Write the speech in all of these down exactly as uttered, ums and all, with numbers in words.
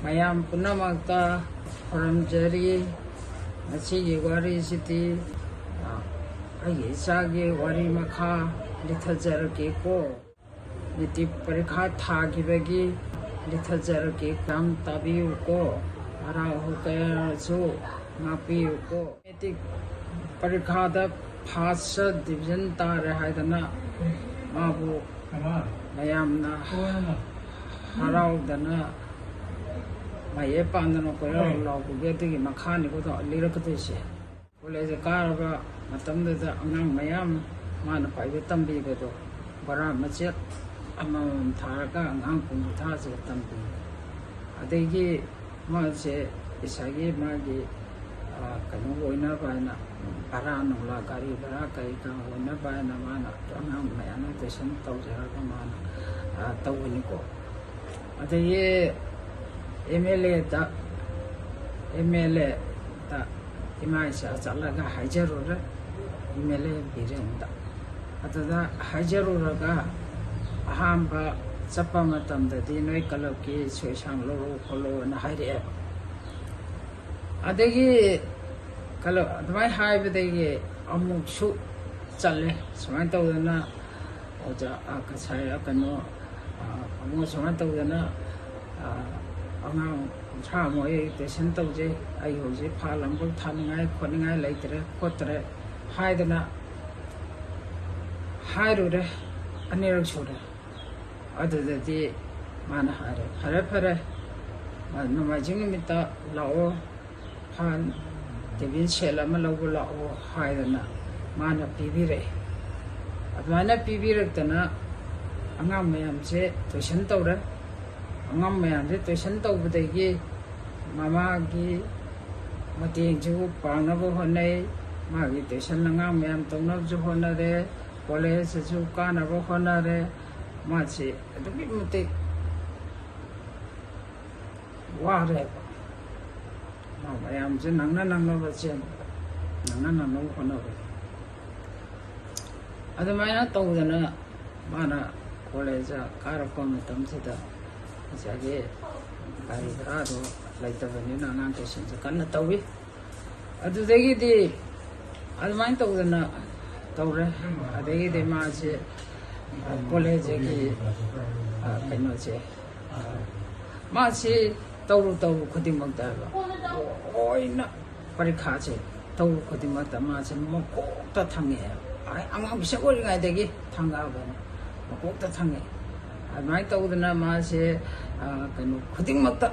ꯃꯌꯥꯝ ꯄꯨꯝꯅꯃꯛꯇ ꯈꯨꯔꯨꯝꯖꯔꯤ꯫ ꯉꯁꯤꯒꯤ ꯋꯥꯔꯤꯁꯤꯗꯤ, ꯑ, ꯑꯩꯒꯤ ꯏꯆꯥꯒꯤ ꯋꯥꯔꯤ ꯃꯈꯥ ꯂꯤꯊꯖꯔꯛꯀꯦꯀꯣ꯫ ꯃꯦꯇ꯭ꯔꯤꯛ ꯄꯔꯤꯈꯥ ꯊꯥꯈꯤꯕꯒꯤ ꯂꯤꯊꯖꯔꯛꯀꯦ꯫ ꯌꯥꯝ ꯇꯥꯕꯤꯌꯨꯀꯣ꯫ ꯍꯔꯥꯎ ꯀꯌꯥꯁꯨ ꯉꯥꯛꯄꯤꯌꯨꯀꯣ꯫ ꯃꯦꯇ꯭ꯔꯤꯛ ꯄꯔꯤꯈꯥꯗ ꯐꯥꯔꯁ ꯗꯤꯕꯤꯖꯟ ꯇꯥꯔꯦ ꯍꯥꯏꯗꯅ ꯃꯥꯕꯨ ꯃꯌꯥꯝꯅ ꯍꯔꯥꯎꯗꯅ ꯃꯥꯏꯌꯦ ꯄꯥꯟꯗꯅ ꯀꯣꯏꯔꯥꯎ ꯂꯥꯎꯕꯒꯤ ꯑꯗꯨꯒꯤ ꯃꯈꯥꯅꯤꯀꯣ ꯂꯤꯔꯛꯀꯗꯣꯏꯁꯦ꯫ ꯀꯣꯂꯦꯖ ꯀꯥꯔꯕ ꯃꯇꯝꯗꯨꯗ ꯑꯉꯥꯡ ꯃꯌꯥꯝ ꯃꯥꯅ ꯄ꯭ꯔꯥꯏꯚꯦꯠ ꯇꯝꯕꯤꯕꯗꯣ ꯕꯔꯥ ꯃꯆꯦꯠ ꯑꯃꯃꯝ ꯊꯥꯔꯒ ꯑꯉꯥꯡ ꯄꯨꯡ ꯀꯨꯟꯊ꯭ꯔꯥꯁꯦ ꯇꯝꯕꯤ꯫ ꯑꯗꯒꯤ ꯃꯥꯁꯦ ꯏꯁꯥꯒꯤ ꯃꯥꯒꯤ, ꯑ, ꯀꯩꯅꯣ ꯑꯣꯏꯅꯕ ꯍꯥꯏꯅ, ꯚꯔꯥ ꯅꯨꯡꯂꯥ, ꯒꯥꯔꯤ ꯚꯔꯥ ꯀꯔꯤ ꯀꯔꯥ ꯑꯣꯏꯅꯕ ꯍꯥꯏꯅ ꯃꯥꯅ ꯑꯉꯥꯡ ꯃꯌꯥꯝꯅ ꯇꯨꯏꯁꯟ ꯇꯧꯖꯔꯒ ꯃꯥꯅ, ꯑ, ꯇꯧꯕꯅꯤꯀꯣ꯫ ꯑꯗꯒꯤ ꯑꯦꯝ ꯑꯦꯜ ꯑꯦꯗ, ꯑꯦꯝ ꯑꯦꯜ ꯑꯦꯗ ꯏꯃꯥ ꯏꯆꯥ ꯆꯠꯂꯒ ꯍꯥꯏꯖꯔꯨꯔꯦ, ꯑꯦꯝ ꯑꯦꯜ ꯑꯦ ꯕꯤꯔꯦꯟꯗ꯫ ꯑꯗꯨꯗ ꯍꯥꯏꯖꯔꯨꯔꯒ ꯑꯍꯥꯟꯕ ꯆꯠꯄ ꯃꯇꯝꯗꯗꯤ ꯅꯣꯏ ꯀꯂꯕꯀꯤ ꯁꯣꯏꯁꯥꯡ ꯂꯧꯔꯛꯎ ꯈꯣꯠꯂꯣꯅ ꯍꯥꯏꯔꯛꯑꯦꯕ꯫ ꯑꯗꯒꯤ ꯀꯂꯕ ꯑꯗꯨꯃꯥꯏꯅ ꯍꯥꯏꯕꯗꯒꯤ ꯑꯃꯨꯛꯁꯨ ꯆꯠꯂꯦ꯫ ꯁꯨꯃꯥꯏꯅ ꯇꯧꯗꯅ ꯑꯣꯖꯥ, ꯑ, ꯉꯁꯥꯏ, ꯑ, ꯀꯩꯅꯣ, ꯑ, ꯑꯃꯨꯛ ꯁꯨꯃꯥꯏꯅ ꯇꯧꯗꯅ, ꯑ, ꯑꯉꯥꯡ ꯀꯨꯟꯊ꯭ꯔꯥ ꯃꯨꯛ ꯑꯩ ꯇꯨꯏꯁꯟ ꯇꯧꯖꯩ, ꯑꯩ ꯍꯧꯖꯤꯛ ꯐꯥꯜ ꯑꯃꯐꯥꯎ ꯊꯥꯅꯤꯡꯉꯥꯏ ꯈꯣꯠꯅꯤꯡꯉꯥꯏ ꯂꯩꯇ꯭ꯔꯦ ꯈꯣꯠꯇ꯭ꯔꯦ ꯍꯥꯏꯗꯅ ꯍꯥꯏꯔꯨꯔꯦ ꯑꯅꯤꯔꯛ ꯁꯨꯔꯦ꯫ ꯑꯗꯨꯗꯗꯤ ꯃꯥꯅ ꯍꯥꯏꯔꯦ, "ꯐꯔꯦ, ꯐꯔꯦ, ꯅꯣꯡꯃꯥꯏꯖꯤꯡ ꯅꯨꯃꯤꯠꯇ ꯂꯥꯛꯑꯣ, ꯐꯥꯟ ꯇꯦꯕꯤꯜ ꯁꯦꯠ ꯑꯃ ꯂꯧꯕ ꯂꯥꯛꯑꯣ" ꯍꯥꯏꯗꯅ ꯃꯥꯅ ꯄꯤꯕꯤꯔꯛꯑꯦ꯫ ꯑꯗꯨꯃꯥꯏꯅ ꯄꯤꯕꯤꯔꯛꯇꯅ ꯑꯉꯥꯡ ꯃꯌꯥꯝꯁꯦ ꯇꯨꯏꯁꯟ ꯇꯧꯔꯦ꯫ ꯑꯉꯥꯡ ꯃꯌꯥꯝꯁꯦ ꯇꯨꯏꯁꯟ ꯇꯧꯕꯗꯒꯤ ꯃꯃꯥꯒꯤ ꯃꯇꯦꯡꯁꯨ ꯄꯥꯡꯅꯕ ꯍꯣꯠꯅꯩ, ꯃꯥꯒꯤ ꯇꯨꯏꯁꯟ ꯑꯉꯥꯡ ꯃꯌꯥꯝ ꯇꯧꯅꯕꯁꯨ ꯍꯣꯠꯅꯔꯦ, ꯀꯣꯂꯦꯖꯇꯁꯨ ꯀꯥꯅꯕ ꯍꯣꯠꯅꯔꯦ꯫ ꯃꯥꯁꯤ ꯑꯗꯨꯛꯀꯤ ꯃꯇꯤꯛ ꯋꯥꯔꯦꯕ꯫ ꯃꯥ ꯃꯌꯥꯝꯁꯦ ꯅꯪꯅ ꯅꯪꯅꯕ ꯆꯦꯟꯕꯗ, ꯅꯪꯅ ꯅꯪꯅꯕ ꯍꯣꯠꯅꯕꯗ꯫ ꯑꯗꯨꯃꯥꯏꯅ ꯇꯧꯗꯅ ꯃꯥꯅ ꯀꯣꯂꯦꯖꯇ ꯀꯥꯔꯛꯄ ꯃꯇꯝꯁꯤꯗ ꯉꯁꯥꯏꯒꯤ ꯒꯥꯔꯤ ꯚꯔꯥꯗꯣ ꯂꯩꯇꯕꯅꯤꯅ ꯑꯉꯥꯡ ꯇꯨꯏꯁꯟꯁꯦ ꯀꯟꯅ ꯇꯧꯏ꯫ ꯑꯗꯨꯗꯒꯤꯗꯤ ꯑꯗꯨꯃꯥꯏꯅ ꯇꯧꯗꯅ ꯇꯧꯔꯦ꯫ ꯑꯗꯒꯤꯗꯤ ꯃꯥꯁꯦ ꯀꯣꯂꯦꯖꯀꯤ ꯀꯩꯅꯣꯁꯦ, ꯃꯥꯁꯤ ꯇꯧꯔꯨ ꯇꯧꯔꯨ ꯈꯨꯗꯤꯡꯃꯛꯇ ꯂꯣꯏꯅ ꯄꯔꯤꯈꯥꯁꯦ ꯇꯧꯔꯨ ꯈꯨꯗꯤꯡꯃꯛꯇ ꯃꯥꯁꯦ ꯃꯀꯣꯛꯇ ꯊꯪꯉꯛꯑꯦ꯫ ꯑꯉꯥꯡ ꯄꯤꯁꯛ ꯑꯣꯏꯔꯤꯉꯩꯗꯒꯤ ꯊꯪꯉꯛꯑꯕꯅꯤ, ꯃꯀꯣꯛꯇ ꯊꯪꯉꯛꯑꯦ꯫ ꯑꯗꯨꯃꯥꯏꯅ ꯇꯧꯗꯅ ꯃꯥꯁꯦ ꯀꯩꯅꯣ ꯈꯨꯗꯤꯡꯃꯛꯇ,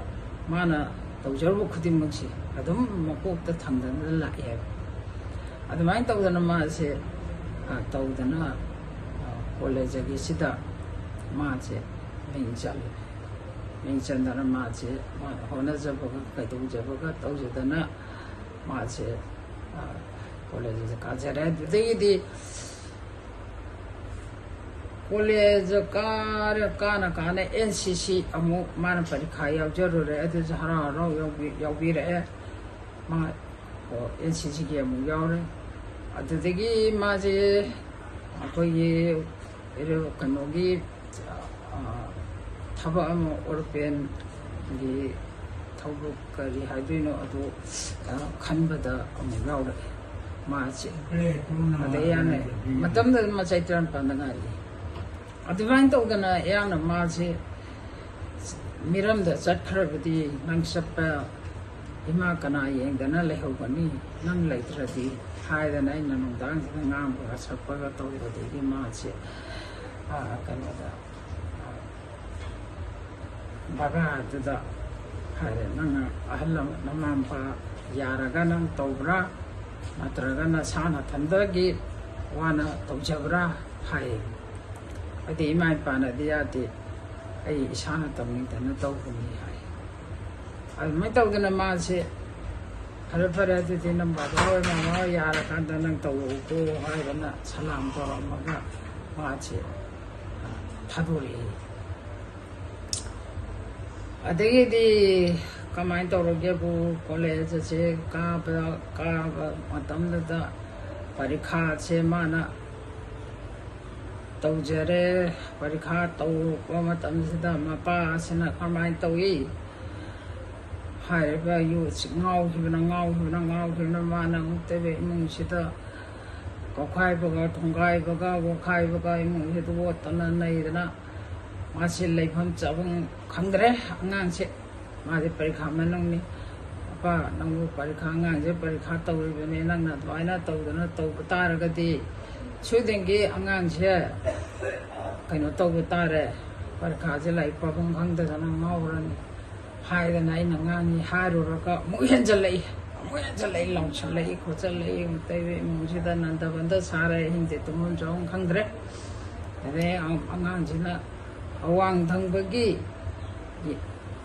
ꯃꯥꯅ ꯇꯧꯖꯔꯨꯕ ꯈꯨꯗꯤꯡꯃꯛꯁꯦ ꯑꯗꯨꯝ ꯃꯀꯣꯛꯇ ꯊꯪꯗꯅ ꯂꯥꯛꯑꯦꯕ꯫ ꯑꯗꯨꯃꯥꯏꯅ ꯇꯧꯗꯅ ꯃꯥꯁꯦ ꯇꯧꯗꯅ ꯀꯣꯂꯦꯖꯒꯤꯁꯤꯗ ꯃꯥꯁꯦ ꯃꯤꯡ ꯆꯜꯂꯦ꯫ ꯃꯤꯡ ꯆꯟꯗꯅ ꯃꯥꯁꯦ ꯍꯣꯠꯅꯖꯕꯒ ꯀꯩꯗꯧꯖꯕꯒ ꯇꯧꯖꯗꯅ ꯃꯥꯁꯦ ꯀꯣꯂꯦꯖꯁꯦ ꯀꯥꯖꯔꯦ꯫ ꯑꯗꯨꯗꯒꯤꯗꯤ ꯀꯣꯂꯦꯖ ꯀꯥꯔ ꯀꯥꯅ ꯀꯥꯅ ꯑꯦꯟ ꯁꯤ ꯁꯤ ꯑꯃꯨꯛ ꯃꯥꯅ ꯄꯔꯤꯈꯥ ꯌꯥꯎꯖꯔꯨꯔꯦ꯫ ꯑꯗꯨꯁꯨ ꯍꯔꯥꯎ ꯍꯔꯥꯎ ꯌꯥꯎꯕꯤ- ꯌꯥꯎꯕꯤꯔꯛꯑꯦ꯫ ꯃꯥ ꯑꯦꯟ ꯁꯤ ꯁꯤꯒꯤ ꯑꯃꯨꯛ ꯌꯥꯎꯔꯦ꯫ ꯑꯗꯨꯗꯒꯤ ꯃꯥꯁꯦ ꯑꯩꯈꯣꯏꯒꯤ ꯀꯩꯅꯣꯒꯤ ꯊꯕꯛ ꯑꯃ, ꯑꯣꯔꯄꯦꯟꯒꯤ ꯊꯕꯛ ꯀꯔꯤ ꯍꯥꯏꯗꯣꯏꯅꯣ ꯑꯗꯨ ꯈꯟꯕꯗ ꯑꯃꯨꯛ ꯌꯥꯎꯔꯛꯑꯦ ꯃꯥꯁꯦ꯫ ꯑꯗꯩ ꯌꯥꯝꯅ ꯃꯇꯝꯗꯨꯗ ꯃꯆꯥ ꯇꯔꯥꯅꯤꯄꯥꯟꯗ ꯉꯥꯏꯔꯤ꯫ ꯑꯗꯨꯃꯥꯏꯅ ꯇꯧꯗꯅ ꯌꯥꯝꯅ ꯃꯥꯁꯦ ꯃꯤꯔꯝꯗ ꯆꯠꯈ꯭ꯔꯕꯗꯤ ꯅꯪ ꯆꯠꯄ ꯏꯃꯥ ꯀꯅꯥ ꯌꯦꯡꯗꯅ ꯂꯩꯍꯧꯒꯅꯤ ꯅꯪ ꯂꯩꯇ꯭ꯔꯗꯤ ꯍꯥꯏꯗꯅ ꯑꯩꯅ ꯅꯨꯡꯗꯥꯡꯁꯤꯗ ꯉꯥꯡꯕꯒ ꯁꯛꯄꯒ ꯇꯧꯕꯗꯒꯤ ꯃꯥꯁꯦ ꯀꯩꯅꯣꯗ ꯕꯔꯥꯗꯨꯗ ꯍꯥꯏꯔꯦ, ꯅꯪꯅ ꯑꯍꯜ ꯅꯃꯥ ꯃꯄꯥ ꯌꯥꯔꯒ ꯅꯪ ꯇꯧꯕ꯭ꯔꯥ, ꯅꯠꯇ꯭ꯔꯒ ꯅꯁꯥ ꯅꯊꯟꯗꯒꯤ ꯋꯥꯅ ꯇꯧꯖꯕ꯭ꯔꯥ ꯍꯥꯏ꯫ ꯑꯩꯗꯤ ꯏꯃꯥ ꯏꯄꯥꯅꯗꯤ ꯌꯥꯗꯦ, ꯑꯩ ꯏꯁꯥꯅ ꯇꯧꯅꯤꯡꯗꯅ ꯇꯧꯕꯅꯤ ꯍꯥꯏ꯫ ꯑꯗꯨꯃꯥꯏꯅ ꯇꯧꯗꯅ ꯃꯥꯁꯦ ꯐꯔꯦ ꯐꯔꯦ ꯑꯗꯨꯗꯤ ꯅꯪ ꯕꯕꯥ ꯍꯣꯏ ꯃꯃꯥ ꯍꯣꯏ ꯌꯥꯔꯀꯥꯟꯗ ꯅꯪ ꯇꯧꯔꯛꯎꯀꯣ ꯍꯥꯏꯗꯅ ꯁꯂꯥꯝ ꯇꯧꯔꯝꯃꯒ ꯃꯥꯁꯦ ꯊꯥꯗꯣꯔꯛꯏ꯫ ꯑꯗꯒꯤꯗꯤ ꯀꯃꯥꯏꯅ ꯇꯧꯔꯒꯦꯕꯨ ꯀꯣꯂꯦꯖ ꯑꯁꯦ ꯀꯥꯕ ꯀꯥꯕ ꯃꯇꯝꯗꯨꯗ ꯄꯔꯤꯈꯥꯁꯦ ꯃꯥꯅ ꯇꯧꯖꯔꯦ꯫ ꯄꯔꯤꯈꯥ ꯇꯧꯔꯛꯄ ꯃꯇꯝꯁꯤꯗ ꯃꯄꯥꯁꯤꯅ ꯀꯔꯝꯍꯥꯏꯅ ꯇꯧꯏ? ꯍꯥꯏꯔꯤꯕ ꯌꯨꯠꯁꯤ ꯉꯥꯎꯈꯤꯕꯅ, ꯉꯥꯎꯈꯤꯕꯅ, ꯉꯥꯎꯈꯤꯕꯅ, ꯃꯥꯅ ꯑꯃꯨꯛꯇꯣꯏꯕ ꯏꯃꯨꯡꯁꯤꯗ ꯀꯧꯈꯥꯏꯕꯒ, ꯊꯣꯡꯒꯥꯏꯕꯒ, ꯋꯥꯈꯥꯏꯕꯒ, ꯏꯃꯨꯡꯁꯤꯗ ꯑꯣꯠꯇꯅ ꯅꯩꯗꯅ, ꯃꯥꯁꯤ ꯂꯩꯐꯝ ꯆꯥꯐꯝ ꯈꯪꯗ꯭ꯔꯦ ꯑꯉꯥꯡꯁꯦ꯫ ꯃꯥꯗꯤ ꯄꯔꯤꯈꯥ ꯃꯅꯨꯡꯅꯤ꯫ "ꯑꯄꯥ, ꯅꯪꯕꯨ ꯄꯔꯤꯈꯥ, ꯑꯉꯥꯡꯁꯦ ꯄꯔꯤꯈꯥ ꯇꯧꯔꯤꯕꯅꯤ, ꯅꯪꯅ ꯑꯗꯨꯃꯥꯏꯅ ꯇꯧꯗꯅ ꯇꯧꯕ ꯇꯥꯔꯒꯗꯤ ꯁꯣꯏꯗꯅꯒꯤ ꯑꯉꯥꯡꯁꯦ ꯀꯩꯅꯣ ꯇꯧꯕ ꯇꯥꯔꯦ, ꯄꯔꯤꯈꯥꯁꯦ ꯂꯥꯏꯔꯤꯛ ꯄꯥꯐꯝ ꯈꯪꯗꯗꯅ ꯉꯥꯎꯔꯅꯤ" ꯍꯥꯏꯗꯅ ꯑꯩꯅ ꯉꯥꯡꯉꯤ꯫ ꯍꯥꯏꯔꯨꯔꯒ ꯑꯃꯨꯛ ꯍꯦꯟꯖꯜꯂꯛꯏ, ꯑꯃꯨꯛ ꯍꯦꯟꯖꯜꯂꯛꯏ, ꯂꯥꯎꯁꯜꯂꯛꯏ ꯈꯣꯠꯆꯜꯂꯛꯏ꯫ ꯑꯃꯨꯛꯇꯩꯕ ꯏꯃꯨꯡꯁꯤꯗ ꯅꯟꯗ ꯕꯟꯗ ꯁꯥꯔꯦ, ꯑꯍꯤꯡꯁꯦ ꯇꯨꯝꯐꯝ ꯆꯥꯐꯝ ꯈꯪꯗ꯭ꯔꯦ꯫ ꯑꯗꯩ ꯑꯉꯥꯡꯁꯤꯅ ꯑꯋꯥꯡ ꯊꯪꯕꯒꯤ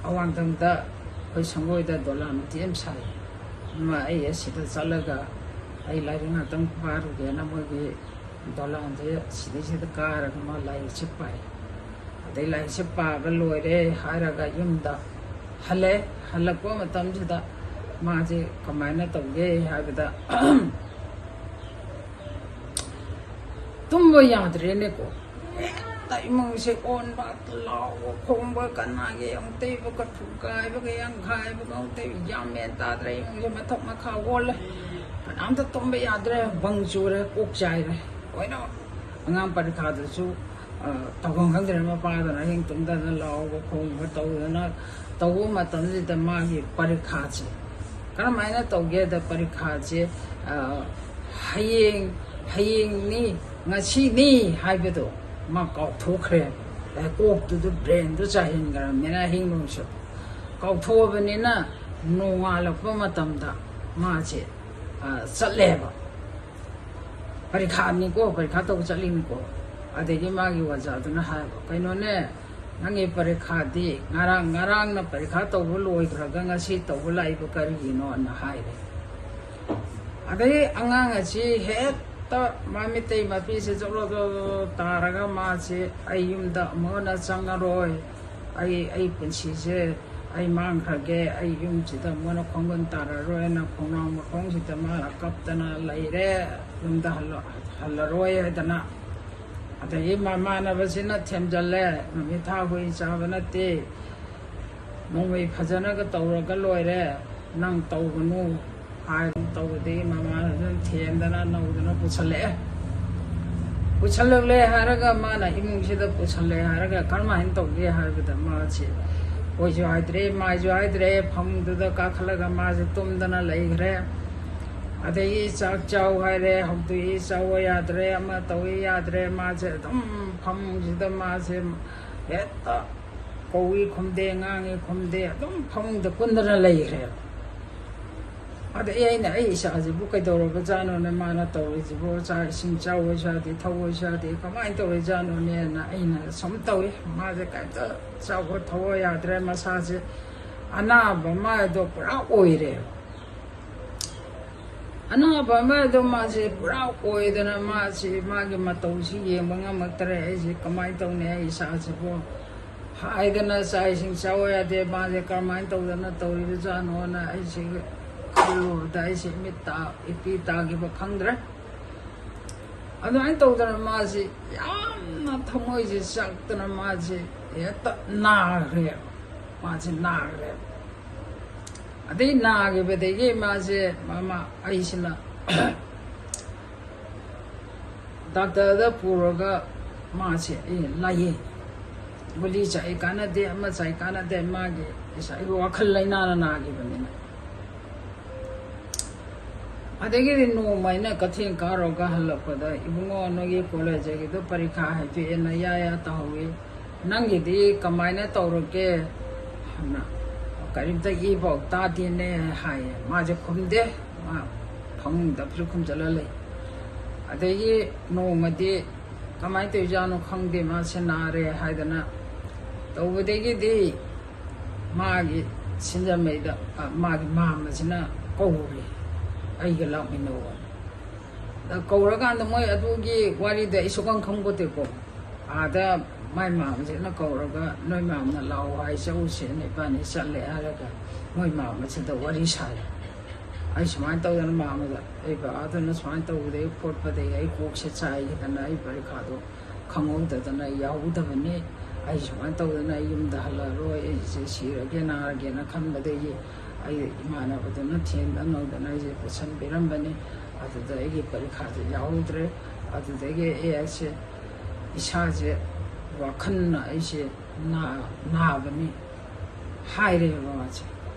ꯑꯋꯥꯡꯊꯪꯗ ꯑꯩꯈꯣꯏ ꯁꯪꯒꯣꯏꯗ ꯗꯣꯂꯥꯟ ꯃꯇꯦꯛ ꯑꯃ ꯁꯥꯏ꯫ ꯑꯃ ꯑꯩ ꯑꯁꯤꯗ ꯆꯠꯂꯒ ꯑꯩ ꯂꯥꯏꯔꯤꯛ ꯉꯥꯛꯇꯪ ꯄꯥꯔꯨꯒꯦꯅ ꯃꯣꯏꯒꯤ ꯗꯣꯂꯥꯟꯁꯦ ꯁꯤꯗꯩꯁꯤꯗ ꯀꯥꯔꯒ ꯃꯥ ꯂꯥꯏꯔꯤꯛꯁꯦ ꯄꯥꯏ꯫ ꯑꯗꯩ ꯂꯥꯏꯔꯤꯛꯁꯦ ꯄꯥꯕ ꯂꯣꯏꯔꯦ ꯍꯥꯏꯔꯒ ꯌꯨꯝꯗ ꯍꯜꯂꯦ꯫ ꯍꯜꯂꯛꯄ ꯃꯇꯝꯁꯤꯗ ꯃꯥꯁꯦ ꯀꯃꯥꯏꯅ ꯇꯧꯒꯦ ꯍꯥꯏꯕꯗ, ꯇꯨꯝꯕ ꯌꯥꯗ꯭ꯔꯦꯅꯦꯀꯣ꯫ ꯍꯦꯛꯇ ꯏꯃꯨꯡꯁꯦ ꯑꯣꯟꯕ, ꯂꯥꯎꯕ ꯈꯣꯡꯕ, ꯀꯅꯥꯒꯤ ꯑꯃꯨꯛꯇꯩꯕ ꯀ-, ꯊꯨꯒꯥꯏꯕꯒ ꯌꯥꯡꯈꯥꯏꯕꯒ ꯑꯃꯨꯛꯇꯩꯕ ꯒ꯭ꯌꯥꯟ ꯃꯦꯟ ꯇꯥꯗ꯭ꯔꯦ꯫ ꯏꯃꯨꯡꯁꯦ ꯃꯊꯛ ꯃꯈꯥ ꯑꯣꯜꯂꯦ꯫ ꯀꯅꯥꯝꯇ ꯇꯨꯝꯕ ꯌꯥꯗ꯭ꯔꯦ, ꯕꯪ ꯆꯨꯔꯦ, ꯀꯣꯛ ꯆꯥꯏꯔꯦ꯫ ꯂꯣꯏꯅꯃꯛ ꯑꯉꯥꯡ ꯄꯔꯤꯈꯥꯗꯨꯁꯨ, ꯑ, ꯇꯧꯐꯝ ꯈꯪꯗ꯭ꯔꯦ꯫ ꯃꯄꯥꯗꯨꯅ ꯑꯍꯤꯡ ꯇꯨꯝꯗꯗꯅ ꯂꯥꯎꯕ ꯈꯣꯡꯕ ꯇꯧꯗꯅ ꯇꯧꯕ ꯃꯇꯝꯁꯤꯗ ꯃꯥꯒꯤ ꯄꯔꯤꯈꯥꯁꯦ ꯀꯔꯝꯍꯥꯏꯅ ꯇꯧꯒꯦꯗ, ꯄꯔꯤꯈꯥꯁꯦ, ꯑ, ꯍꯌꯦꯡ, ꯍꯌꯦꯡꯅꯤ, ꯉꯁꯤꯅꯤ ꯍꯥꯏꯕꯗꯣ ꯃꯥ ꯀꯥꯎꯊꯣꯛꯈ꯭ꯔꯦ꯫ ꯑꯦ, ꯀꯣꯛꯇꯨꯗ, ꯕ꯭ꯔꯦꯟꯗꯨ ꯆꯥꯏꯍꯟꯈ꯭ꯔꯕꯅꯤꯅ ꯑꯍꯤꯡꯂꯣꯝꯁꯨ ꯀꯥꯎꯊꯣꯛꯑꯕꯅꯤꯅ ꯅꯣꯡꯉꯥꯜꯂꯛꯄ ꯃꯇꯝꯗ ꯃꯥꯁꯦ, ꯑ, ꯆꯠꯂꯦꯕ꯫ ꯄꯔꯤꯈꯥꯅꯤꯀꯣ, ꯄꯔꯤꯈꯥ ꯇꯧꯕ ꯆꯠꯂꯤꯅꯤꯀꯣ꯫ ꯑꯗꯒꯤ ꯃꯥꯒꯤ ꯑꯣꯖꯥꯗꯨꯅ ꯍꯥꯏꯕ, "ꯀꯩꯅꯣꯅꯦ, ꯅꯪꯒꯤ ꯄꯔꯤꯈꯥꯗꯤ ꯉꯔꯥꯡ, ꯉꯔꯥꯡꯅ ꯄꯔꯤꯈꯥ ꯇꯧꯕ ꯂꯣꯏꯈ꯭ꯔꯒ ꯉꯁꯤ ꯇꯧꯕ ꯂꯥꯛꯏꯕ ꯀꯔꯤꯒꯤꯅꯣꯅ?" ꯍꯥꯏꯔꯦ꯫ ꯑꯗꯩ ꯑꯉꯥꯡ ꯑꯁꯤ ꯍꯦꯛꯇ ꯃꯃꯤꯠꯇꯩ ꯃꯄꯤꯁꯦ ꯖꯣꯔꯣ ꯖꯣꯔꯣ ꯖꯣꯔꯣ ꯇꯥꯔꯒ ꯃꯥꯁꯦ, "ꯑꯩ ꯌꯨꯝꯗ ꯑꯃꯨꯛ ꯍꯟꯅ ꯆꯪꯉꯔꯣꯏ, ꯑꯩ, ꯑꯩ ꯄꯨꯟꯁꯤꯁꯦ ꯑꯩ ꯃꯥꯡꯈ꯭ꯔꯒꯦ, ꯑꯩ ꯌꯨꯝꯁꯤꯗ ꯑꯃꯨꯛ ꯍꯟꯅ ꯈꯣꯡꯒꯨꯟ ꯇꯥꯔꯔꯣꯏꯅ" ꯈꯣꯡꯅꯥꯎ ꯃꯈꯣꯡꯁꯤꯗ ꯃꯥ ꯀꯞꯇꯅ ꯂꯩꯔꯦ꯫ ꯌꯨꯝꯗ ꯍꯜꯂ-, ꯍꯜꯂꯔꯣꯏ ꯍꯥꯏꯗꯅ꯫ ꯑꯗꯒꯤ ꯃꯃꯥꯟꯅꯕꯁꯤꯅ ꯊꯦꯝꯖꯤꯜꯂꯦ, "ꯅꯨꯃꯤꯠ ꯊꯥ ꯍꯨꯏ ꯆꯥꯕ ꯅꯠꯇꯦ, ꯅꯣꯡꯃꯩ ꯐꯖꯅꯒ ꯇꯧꯔꯒ ꯂꯣꯏꯔꯦ, ꯅꯪ ꯇꯧꯒꯅꯨ" ꯍꯥꯏꯅ ꯇꯧꯕꯗꯒꯤ ꯃꯃꯥꯟꯅꯕꯁꯤꯅ ꯊꯦꯝꯗꯅ ꯅꯧꯗꯅ ꯄꯨꯁꯜꯂꯛꯑꯦ꯫ ꯄꯨꯁꯜꯂꯛꯂꯦ ꯍꯥꯏꯔꯒ ꯃꯥꯅ ꯏꯃꯨꯡꯁꯤꯗ ꯄꯨꯁꯜꯂꯦ ꯍꯥꯏꯔꯒ ꯀꯔꯝꯍꯥꯏꯅ ꯇꯧꯒꯦ ꯍꯥꯏꯕꯗ ꯃꯥꯁꯦ ꯑꯣꯏꯁꯨ ꯍꯥꯏꯗ꯭ꯔꯦ, ꯃꯥꯏꯁꯨ ꯍꯥꯏꯗ꯭ꯔꯦ, ꯐꯃꯨꯡꯗꯨꯗ ꯀꯥꯈꯠꯂꯒ ꯃꯥꯁꯦ ꯇꯨꯝꯗꯅ ꯂꯩꯈ꯭ꯔꯦ꯫ ꯑꯗꯒꯤ ꯆꯥꯛ ꯆꯥꯎ ꯍꯥꯏꯔꯦ, ꯍꯧꯗꯣꯛꯏ ꯆꯥꯎ ꯌꯥꯗ꯭ꯔꯦ, ꯑꯃ ꯇꯧꯏ ꯌꯥꯗ꯭ꯔꯦ, ꯃꯥꯁꯦ ꯑꯗꯨꯝ ꯐꯃꯨꯡꯁꯤꯗ ꯃꯥꯁꯦ ꯍꯦꯛꯇ ꯀꯧꯏ ꯈꯨꯝꯗꯦ, ꯉꯥꯡꯉꯤ ꯈꯨꯝꯗꯦ, ꯑꯗꯨꯝ ꯐꯃꯨꯡꯗ ꯀꯨꯟꯗꯅ ꯂꯩꯈ꯭ꯔꯦꯕ꯫ ꯑꯗꯩ ꯑꯩꯅ, "ꯑꯩ ꯏꯆꯥꯁꯤꯕꯨ ꯀꯩꯗꯧꯔꯕꯖꯥꯠꯅꯣꯅꯦ, ꯃꯥꯅ ꯇꯧꯔꯤꯁꯤꯕꯨ? ꯆꯥꯛ ꯏꯁꯤꯡ ꯆꯥꯎ ꯍꯥꯏꯁꯨ ꯌꯥꯗꯦ, ꯊꯛꯎ ꯍꯥꯏꯁꯨ ꯌꯥꯗꯦ, ꯀꯃꯥꯏꯅ ꯇꯧꯔꯤꯖꯥꯠꯅꯣꯅꯦꯅ?" ꯑꯩꯅ ꯁꯨꯝ ꯇꯧꯏ꯫ ꯃꯥꯁꯦ ꯀꯩꯝꯇ ꯆꯥꯎ ꯊꯛꯎ ꯌꯥꯗ꯭ꯔꯦ, ꯃꯁꯥꯁꯦ ꯑꯅꯥꯕ ꯑꯃꯗꯣ ꯄꯨꯔꯥ ꯑꯣꯏꯔꯦꯕ꯫ ꯑꯅꯥꯕ ꯑꯃꯗꯣ ꯃꯥꯁꯦ ꯄꯨꯔꯥ ꯑꯣꯏꯗꯅ, ꯃꯥꯁꯦ ꯃꯥꯒꯤ ꯃꯇꯧꯁꯤ ꯌꯦꯡꯕ ꯉꯝꯃꯛꯇ꯭ꯔꯦ꯫ ꯑꯩꯁꯦ ꯀꯃꯥꯏꯅ ꯇꯧꯅꯤ, ꯑꯩ ꯏꯆꯥꯁꯤꯕꯨ ꯍꯥꯏꯗꯅ ꯆꯥꯛ ꯏꯁꯤꯡ ꯆꯥꯎ ꯌꯥꯗꯦ, ꯃꯥꯁꯦ ꯀꯔꯝꯍꯥꯏꯅ ꯇꯧꯗꯅ ꯇꯧꯔꯤꯕꯖꯥꯠꯅꯣꯅ ꯑꯩꯁꯦ ꯈꯜꯂꯨꯕꯗ ꯑꯩꯁꯦ ꯃꯤꯠ ꯇꯥ-, ꯏꯄꯤ ꯇꯥꯈꯤꯕ ꯈꯪꯗ꯭ꯔꯦ꯫ ꯑꯗꯨꯃꯥꯏꯅ ꯇꯧꯗꯅ ꯃꯥꯁꯦ ꯌꯥꯝꯅ ꯊꯃꯣꯏꯁꯦ ꯆꯥꯛꯇꯅ ꯃꯥꯁꯦ ꯍꯦꯛꯇ ꯅꯥꯈ꯭ꯔꯦ꯫ ꯃꯥꯁꯦ ꯅꯥꯈ꯭ꯔꯦ꯫ ꯑꯗꯩ ꯅꯥꯈꯤꯕꯗꯒꯤ ꯃꯥꯁꯦ, ꯃꯃꯥ, ꯑꯩꯁꯤꯅ ꯗꯥꯛꯇꯔꯗ ꯄꯨꯔꯒ ꯃꯥꯁꯦ ꯑꯩ ꯂꯥꯏꯌꯦꯡ꯫ ꯒꯨꯂꯤ ꯆꯥꯏ ꯀꯥꯟꯅꯗꯦ, ꯑꯃ ꯆꯥꯏ ꯀꯥꯟꯅꯗꯦ, ꯃꯥꯒꯤ ꯉꯁꯥꯏꯒꯤ ꯋꯥꯈꯜ ꯂꯩꯅꯥꯅ ꯅꯥꯈꯤꯕꯅꯤꯅ꯫ ꯑꯗꯒꯤꯗꯤ ꯅꯣꯡꯃ ꯑꯩꯅ ꯀꯩꯊꯦꯜ ꯀꯥꯔꯨꯔꯒ ꯍꯜꯂꯛꯄꯗ, "ꯏꯕꯨꯡꯉꯣ, ꯅꯣꯏꯒꯤ ꯀꯣꯂꯦꯖꯒꯤꯗꯣ ꯄꯔꯤꯈꯥ ꯍꯥꯏꯗꯣꯛꯑꯦꯅ ꯌꯥ ꯌꯥ ꯇꯧꯍꯧꯋꯤ, ꯅꯪꯒꯤꯗꯤ ꯀꯃꯥꯏꯅ ꯇꯧꯔꯒꯦ?" ꯍꯥꯏꯅ, "ꯀꯔꯤꯝꯇ ꯏ ꯄꯥꯎ ꯇꯥꯗꯦꯅꯦ" ꯍꯥꯏꯌꯦ꯫ ꯃꯥꯁꯦ ꯈꯨꯝꯗꯦ, ꯃꯥ ꯐꯃꯨꯡꯗ ꯐꯤꯂꯨꯛ ꯈꯨꯝꯖꯤꯜꯂ ꯂꯩ꯫ ꯑꯗꯒꯤ ꯅꯣꯡꯃꯗꯤ, "ꯀꯃꯥꯏꯅ ꯇꯧꯔꯤꯖꯥꯠꯅꯣ ꯈꯪꯗꯦ, ꯃꯥꯁꯦ ꯅꯥꯔꯦ" ꯍꯥꯏꯗꯅ ꯇꯧꯕꯗꯒꯤꯗꯤ ꯃꯥꯒꯤ ꯁꯤꯡꯖꯃꯩꯗ, ꯑ, ꯃꯥꯒꯤ ꯃꯥꯝꯃꯁꯤꯅ ꯀꯧꯔꯦ, "ꯑꯩꯒ ꯂꯥꯛꯃꯤꯟꯅꯧ"꯫ ꯑꯗ ꯀꯧꯔꯀꯥꯟꯗ ꯃꯣꯏ ꯑꯗꯨꯒꯤ ꯋꯥꯔꯤꯗ ꯑꯩ ꯁꯨꯈꯪ ꯈꯪꯄꯣꯠꯇꯦꯀꯣ꯫ ꯑꯥꯗ ꯃꯥꯏ ꯃꯥꯝꯁꯤꯅ ꯀꯧꯔꯒ, "ꯅꯣꯏ ꯃꯥꯝꯅ ꯂꯥꯛꯑꯣ ꯍꯥꯏ, ꯆꯠꯂꯨꯁꯦꯅ ꯏꯕꯥꯅꯤ ꯆꯠꯂꯦ" ꯍꯥꯏꯔꯒ ꯃꯣꯏ ꯃꯥꯝꯁꯤꯗ ꯋꯥꯔꯤ ꯁꯥꯔꯦ꯫ "ꯑꯩ ꯁꯨꯃꯥꯏꯅ ꯇꯧꯗꯅ ꯃꯥꯝꯃꯗ ꯑꯩ ꯕꯕꯥꯗꯨꯅ ꯁꯨꯃꯥꯏꯅ ꯇꯧꯕꯗꯒꯤ ꯈꯣꯠꯄꯗꯒꯤ ꯑꯩ ꯀꯣꯛꯁꯦ ꯆꯥꯏꯈꯤꯗꯅ ꯑꯩ ꯄꯔꯤꯈꯥꯗꯣ ꯈꯪꯍꯧꯗꯗꯅ ꯌꯥꯎꯍꯧꯗꯕꯅꯤ꯫ ꯑꯩ ꯁꯨꯃꯥꯏꯅ ꯇꯧꯗꯅ ꯑꯩ ꯌꯨꯝꯗ ꯍꯜꯂꯛꯑꯔꯣꯏ, ꯑꯩꯁꯦ ꯁꯤꯔꯒꯦ ꯅꯥꯔꯒꯦꯅ ꯈꯟꯕꯗꯒꯤ ꯑꯩ ꯏꯃꯥꯟꯅꯕꯗꯨꯅ ꯊꯦꯝꯗꯅ ꯅꯧꯗꯅ ꯑꯩꯁꯦ ꯄꯨꯁꯟꯕꯤꯔꯝꯕꯅꯤ꯫ ꯑꯗꯨꯗ ꯑꯩꯒꯤ ꯄꯔꯤꯈꯥꯁꯦ ꯌꯥꯎꯍꯧꯗ꯭ꯔꯦ꯫ ꯑꯗꯨꯗꯒꯤ ꯑꯩ ꯑꯩꯁꯦ ꯏꯁꯥꯁꯦ ꯋꯥꯈꯜꯅ ꯑꯩꯁꯦ ꯅꯥ-, ꯅꯥꯕꯅꯤ ꯍꯥꯏꯔꯦꯕ ꯃꯥꯁꯦ꯫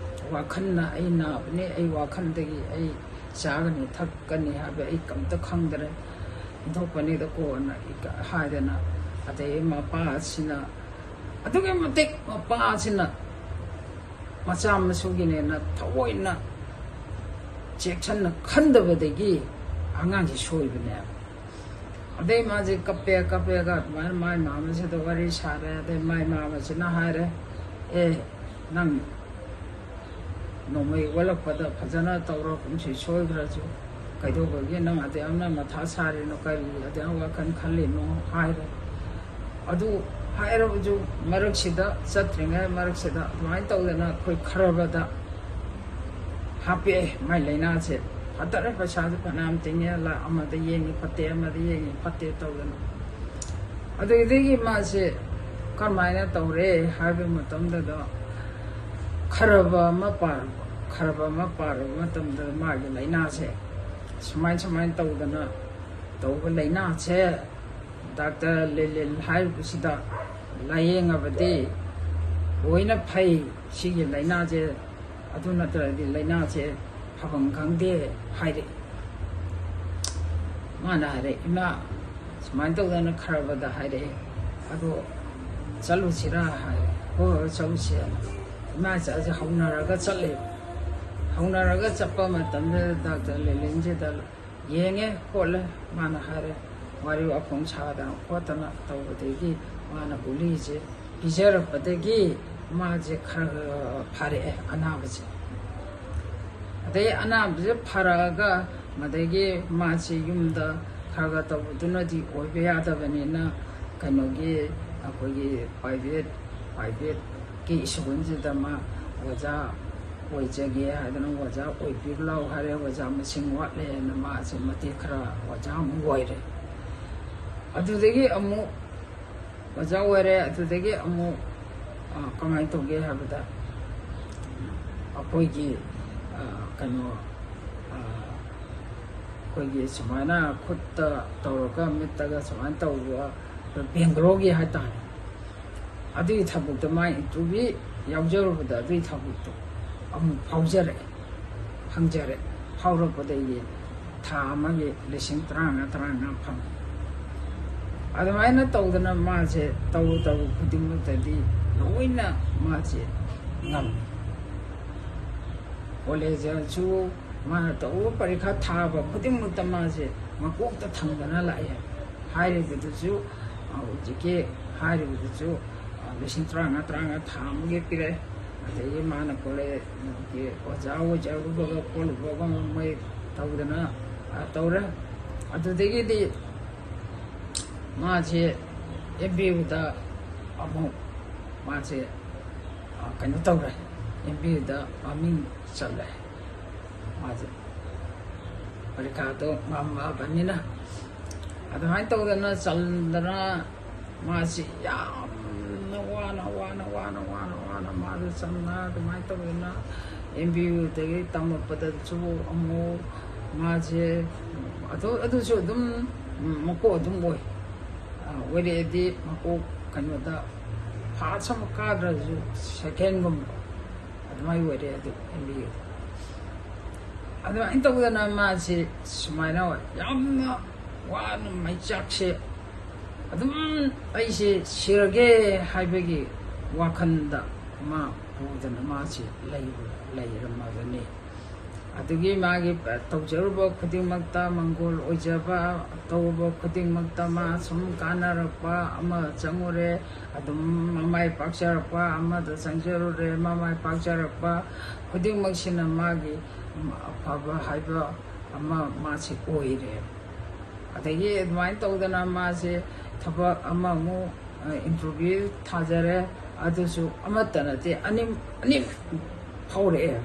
ꯋꯥꯈꯜꯅ ꯑꯩ ꯅꯥꯕꯅꯤ, ꯑꯩ ꯋꯥꯈꯜꯗꯒꯤ ꯑꯩ ꯆꯥꯒꯅꯤ ꯊꯛꯀꯅꯤ ꯍꯥꯏꯕ ꯑꯩ ꯀꯝꯇ ꯈꯪꯗ꯭ꯔꯦ, ꯏꯟꯊꯣꯛꯄꯅꯤꯗ ꯀꯣꯟꯅ ꯍꯥꯏꯗꯅ꯫ ꯑꯗꯩ ꯃꯄꯥꯁꯤꯅ ꯑꯗꯨꯛꯀꯤ ꯃꯇꯤꯛ ꯃꯄꯥꯁꯤꯅ ꯃꯆꯥ ꯃꯁꯨꯒꯤꯅꯦꯅ ꯊꯑꯣꯏꯅ ꯆꯦꯛꯁꯤꯟꯅ ꯈꯟꯗꯕꯗꯒꯤ ꯑꯉꯥꯡꯁꯦ ꯁꯣꯏꯕꯅꯦꯕ꯫ ꯑꯗꯩ ꯃꯥꯁꯦ ꯀꯞꯄꯦ, ꯀꯞꯄꯦꯒ ꯑꯗꯨꯃꯥꯏꯅ ꯃꯥꯏ ꯃꯥꯃꯁꯤꯗ ꯋꯥꯔꯤ ꯁꯥꯔꯦ꯫ ꯑꯗꯩ ꯃꯥꯏ ꯃꯥꯃꯁꯤꯅ ꯍꯥꯏꯔꯦ, "ꯑꯦ, ꯅꯪ ꯅꯣꯡꯃꯩ ꯑꯣꯜꯂꯛꯄꯗ ꯐꯖꯅ ꯇꯧꯔꯣ, ꯀꯨꯝꯁꯤ ꯁꯣꯏꯈ꯭ꯔꯁꯨ꯫ ꯀꯩꯗꯧꯕꯒꯤ ꯅꯪ ꯑꯗꯨ ꯌꯥꯝꯅ ꯃꯊꯥ ꯁꯥꯔꯤꯅꯣ, ꯀꯔꯤ ꯑꯗꯨ ꯌꯥꯝ ꯋꯥꯈꯜ ꯈꯜꯂꯤꯅꯣ?" ꯍꯥꯏꯔꯦ꯫ ꯑꯗꯨ ꯍꯥꯏꯔꯕꯁꯨ ꯃꯔꯛꯁꯤꯗ, ꯆꯠꯇ꯭ꯔꯤꯉꯩ ꯃꯔꯛꯁꯤꯗ ꯑꯗꯨꯃꯥꯏꯅ ꯇꯧꯗꯅ ꯑꯩꯈꯣꯏ ꯈꯔꯕꯗ ꯍꯥꯞꯄꯛꯑꯦ ꯃꯥꯏ ꯂꯥꯏꯅꯥꯁꯦ꯫ ꯐꯠꯇꯔꯦ, ꯄꯩꯁꯥꯁꯦ ꯐꯅꯌꯥꯝ ꯇꯤꯡꯉꯦ, ꯂꯥꯛ ꯑꯃꯗ ꯌꯦꯡꯉꯤ ꯐꯠꯇꯦ, ꯑꯃꯗ ꯌꯦꯡꯉꯤ ꯐꯠꯇꯦ ꯇꯧꯗꯅ꯫ ꯑꯗꯨꯗꯒꯤ ꯃꯥꯁꯦ ꯀꯔꯝꯍꯥꯏꯅ ꯇꯧꯔꯦ ꯍꯥꯏꯕ ꯃꯇꯝꯗꯨꯗ, ꯈꯔꯕ ꯑꯃ ꯄꯥꯔꯨꯕ, ꯈꯔꯕ ꯑꯃ ꯄꯥꯔꯨꯕ ꯃꯇꯝꯗ ꯃꯥꯒꯤ ꯂꯥꯏꯅꯥꯁꯦ ꯁꯨꯃꯥꯏ ꯁꯨꯃꯥꯏꯅ ꯇꯧꯗꯅ ꯇꯧꯕ ꯂꯥꯏꯅꯥꯁꯦ ꯗꯥꯛꯇꯔ ꯂꯤꯂꯤꯟ ꯍꯥꯏꯔꯤꯕꯁꯤꯗ ꯂꯥꯏꯌꯦꯡꯉꯕꯗꯤ ꯂꯣꯏꯅ ꯐꯩ, ꯁꯤꯒꯤ ꯂꯥꯏꯅꯥꯁꯦ, ꯑꯗꯨ ꯅꯠꯇ꯭ꯔꯗꯤ ꯂꯥꯏꯅꯥꯁꯦ ꯐꯐꯝ ꯈꯪꯗꯦ ꯍꯥꯏꯔꯛꯏ꯫ ꯃꯥꯅ ꯍꯥꯏꯔꯦ, "ꯏꯃꯥ, ꯁꯨꯃꯥꯏꯅ ꯇꯧꯗꯅ ꯈꯔꯕꯗ ꯍꯥꯏꯔꯛꯑꯦ, ꯑꯗꯣ ꯆꯠꯂꯨꯁꯤꯔꯥ?" ꯍꯥꯏꯔꯦ꯫ "ꯍꯣꯏ, ꯍꯣꯏ, ꯆꯠꯂꯨꯁꯦꯅ" ꯏꯃꯥ ꯏꯆꯥꯁꯦ ꯍꯧꯅꯔꯒ ꯆꯠꯂꯦ꯫ ꯍꯧꯅꯔꯒ ꯆꯠꯄ ꯃꯇꯝꯗ ꯗꯥꯛꯇꯔ ꯂꯦꯂꯤꯟꯁꯤꯗ ꯌꯦꯡꯉꯦ ꯈꯣꯠꯂꯦ, ꯃꯥꯅ ꯍꯥꯏꯔꯦ, ꯋꯥꯔꯤ ꯋꯥꯈꯣꯡ ꯁꯥꯗꯅ ꯈꯣꯠꯇꯅ ꯇꯧꯕꯗꯒꯤ ꯃꯥꯅ ꯒꯨꯂꯤꯁꯦ ꯄꯤꯖꯔꯛꯄꯗꯒꯤ ꯃꯥꯁꯦ ꯈꯔ ꯈꯔ ꯐꯔꯛꯑꯦ ꯑꯅꯥꯕꯁꯦ꯫ ꯑꯗꯩ ꯑꯅꯥꯕꯁꯦ ꯐꯔꯛꯑꯒ ꯃꯗꯒꯤ ꯃꯥꯁꯦ ꯌꯨꯝꯗ ꯈꯔ ꯈꯔ ꯇꯧꯕꯗꯨꯅꯗꯤ ꯑꯣꯏꯕ ꯌꯥꯗꯕꯅꯤꯅ, ꯀꯩꯅꯣꯒꯤ, ꯑꯩꯈꯣꯏꯒꯤ ꯄ꯭ꯔꯥꯏꯚꯦꯠ, ꯄ꯭ꯔꯥꯏꯚꯦꯠꯀꯤ ꯁ꯭ꯀꯨꯜꯁꯤꯗ ꯃꯥ ꯑꯣꯖꯥ ꯑꯣꯏꯖꯒꯦ ꯍꯥꯏꯗꯅ ꯑꯣꯖꯥ ꯑꯣꯏꯕꯤꯔꯨ ꯂꯥꯎ ꯍꯥꯏꯔꯦ꯫ ꯑꯣꯖꯥ ꯃꯁꯤꯡ ꯋꯥꯠꯂꯦꯅ ꯃꯥꯁꯦ ꯃꯇꯦꯛ ꯈꯔ ꯑꯣꯖꯥ ꯑꯃꯨꯛ ꯑꯣꯏꯔꯦ꯫ ꯑꯗꯨꯗꯒꯤ ꯑꯃꯨꯛ ꯑꯣꯖꯥ ꯑꯣꯏꯔꯦ꯫ ꯑꯗꯨꯗꯒꯤ ꯑꯃꯨꯛ, ꯑ, ꯀꯃꯥꯏꯅ ꯇꯧꯒꯦ ꯍꯥꯏꯕꯗ, ꯑꯩꯈꯣꯏꯒꯤ, ꯑ, ꯀꯩꯅꯣ, ꯑ, ꯑꯩꯈꯣꯏꯒꯤ ꯁꯨꯃꯥꯏꯅ ꯈꯨꯠꯇ ꯇꯧꯔꯒ ꯃꯤꯠꯇꯒ ꯁꯨꯃꯥꯏꯅ ꯇꯧꯕ, ꯕꯦꯡꯒ꯭ꯂꯣꯔꯒꯤ ꯍꯥꯏꯇꯥꯔꯦ, ꯑꯗꯨꯒꯤ ꯊꯕꯛꯇ ꯃꯥ ꯏꯟꯇꯔꯚ꯭ꯌꯨ ꯌꯥꯎꯖꯔꯨꯕꯗ ꯑꯗꯨꯒꯤ ꯊꯕꯛꯇꯣ ꯑꯃꯨꯛ ꯐꯥꯎꯖꯔꯛꯑꯦ, ꯐꯪꯖꯔꯦ꯫ ꯐꯥꯎꯔꯛꯄꯗꯒꯤ ꯊꯥ ꯑꯃꯒꯤ ꯂꯤꯁꯤꯡ ꯇꯔꯥꯃꯉꯥ, ꯇꯔꯥꯃꯉꯥ ꯐꯪꯉꯦ꯫ ꯑꯗꯨꯃꯥꯏꯅ ꯇꯧꯗꯅ ꯃꯥꯁꯦ ꯇꯧꯔꯨ ꯇꯧꯔꯨ ꯈꯨꯗꯤꯡꯃꯛꯇꯗꯤ ꯂꯣꯏꯅ ꯃꯥꯁꯦ ꯉꯝꯃꯤ꯫ ꯀꯣꯂꯦꯖꯁꯨ ꯃꯥꯅ ꯇꯧꯕ ꯄꯔꯤꯈꯥ ꯊꯥꯕ ꯈꯨꯗꯤꯡꯃꯛꯇ ꯃꯥꯁꯦ ꯃꯀꯣꯛꯇ ꯊꯪꯗꯅ ꯂꯥꯛꯑꯦ꯫ ꯍꯥꯏꯔꯤꯕꯗꯨꯁꯨ, ꯑ, ꯍꯧꯖꯤꯛꯀꯤ ꯍꯥꯏꯔꯤꯕꯗꯨꯁꯨ, ꯑ, ꯂꯤꯁꯤꯡ ꯇꯔꯥꯃꯉꯥ, ꯇꯔꯥꯃꯉꯥ ꯊꯥ ꯑꯃꯒꯤ ꯄꯤꯔꯛꯑꯦ꯫ ꯑꯗꯒꯤ ꯃꯥꯅ ꯀꯣꯂꯦꯖꯀꯤ ꯑꯣꯖꯥ ꯑꯣꯏꯖꯔꯨꯕꯒ ꯈꯣꯠꯂꯨꯕꯒ ꯃꯣꯏ ꯇꯧꯗꯅ, ꯑ, ꯇꯧꯔꯦ꯫ ꯑꯗꯨꯗꯒꯤꯗꯤ ꯃꯥꯁꯦ ꯑꯦꯝ ꯕꯤ ꯌꯨꯗ ꯑꯃꯨꯛ ꯃꯥꯁꯦ, ꯑ, ꯀꯩꯅꯣ ꯇꯧꯔꯦ, ꯑꯦꯝ ꯕꯤ ꯌꯨꯗ ꯃꯃꯤꯡ ꯆꯜꯂꯦ꯫ ꯃꯥꯁꯦ ꯄꯔꯤꯈꯥꯗꯣ ꯉꯝꯃꯕꯅꯤꯅ꯫ ꯑꯗꯨꯃꯥꯏꯅ ꯇꯧꯗꯅ ꯆꯟꯗꯅ ꯃꯥꯁꯤ ꯌꯥꯝꯅ ꯋꯥꯅ, ꯋꯥꯅ, ꯋꯥꯅ, ꯋꯥꯅ, ꯋꯥꯅ ꯃꯥꯁꯦ ꯆꯟꯅ ꯑꯗꯨꯃꯥꯏꯅ ꯇꯧꯗꯅ ꯑꯦꯝ ꯕꯤ ꯌꯨꯗꯒꯤ ꯇꯝꯃꯛꯄꯗꯁꯨ ꯑꯃꯨꯛ ꯃꯥꯁꯦ ꯑꯗꯨ, ꯑꯗꯨꯁꯨ ꯑꯗꯨꯝ ꯃꯀꯣꯛ ꯑꯗꯨꯝ ꯑꯣꯏ꯫ ꯑ, ꯑꯣꯏꯔꯛꯑꯗꯤ ꯃꯀꯣꯛ ꯀꯩꯅꯣꯗ ꯐꯥꯔꯁ ꯑꯃ ꯀꯥꯗ꯭ꯔꯁꯨ ꯁꯦꯀꯦꯟꯒꯨꯝꯕ ꯑꯗꯨꯃꯥꯏꯅ ꯑꯣꯏꯔꯦ ꯑꯗꯨ ꯑꯦꯝ ꯕꯤ ꯌꯨꯗ꯫ ꯑꯗꯨꯃꯥꯏꯅ ꯇꯧꯗꯅ ꯃꯥꯁꯤ ꯁꯨꯃꯥꯏꯅ ꯌꯥꯝꯅ ꯋꯥꯅ ꯃꯩꯆꯥꯛꯁꯦ ꯑꯗꯨꯝ ꯑꯩꯁꯦ ꯁꯤꯔꯒꯦ ꯍꯥꯏꯕꯒꯤ ꯋꯥꯈꯜꯗ ꯃꯥ ꯄꯨꯗꯅ ꯃꯥꯁꯤ ꯂꯩ-, ꯂꯩꯔꯝꯃꯕꯅꯤ꯫ ꯑꯗꯨꯒꯤ ꯃꯥꯒꯤ ꯇꯧꯖꯔꯨꯕ ꯈꯨꯗꯤꯡꯃꯛꯇ ꯃꯪꯒꯣꯜ ꯑꯣꯏꯖꯕ, ꯇꯧꯔꯨꯕ ꯈꯨꯗꯤꯡꯃꯛꯇ ꯃꯥ ꯁꯨꯝ ꯀꯥꯟꯅꯔꯛꯄ ꯑꯃ ꯆꯪꯉꯨꯔꯦ, ꯑꯗꯨꯝ ꯃꯃꯥꯏ ꯄꯥꯛꯆꯔꯛꯄ ꯑꯃꯗ ꯆꯪꯖꯔꯨꯔꯦ, ꯃꯃꯥꯏ ꯄꯥꯛꯆꯔꯛꯄ ꯈꯨꯗꯤꯡꯃꯛꯁꯤꯅ ꯃꯥꯒꯤ ꯑꯐꯕ ꯍꯥꯏꯕ ꯑꯃ ꯃꯥꯁꯤ ꯑꯣꯏꯔꯦ꯫ ꯑꯗꯒꯤ ꯑꯗꯨꯃꯥꯏꯅ ꯇꯧꯗꯅ ꯃꯥꯁꯦ ꯊꯕꯛ ꯑꯃꯃꯨꯛ, ꯑ, ꯏꯟꯇꯔꯚ꯭ꯌꯨ ꯊꯥꯖꯔꯦ, ꯑꯗꯨꯁꯨ ꯑꯃꯠꯇ ꯅꯠꯇꯦ, ꯑꯅꯤ, ꯑꯅꯤ ꯐꯥꯎꯔꯛꯑꯦ꯫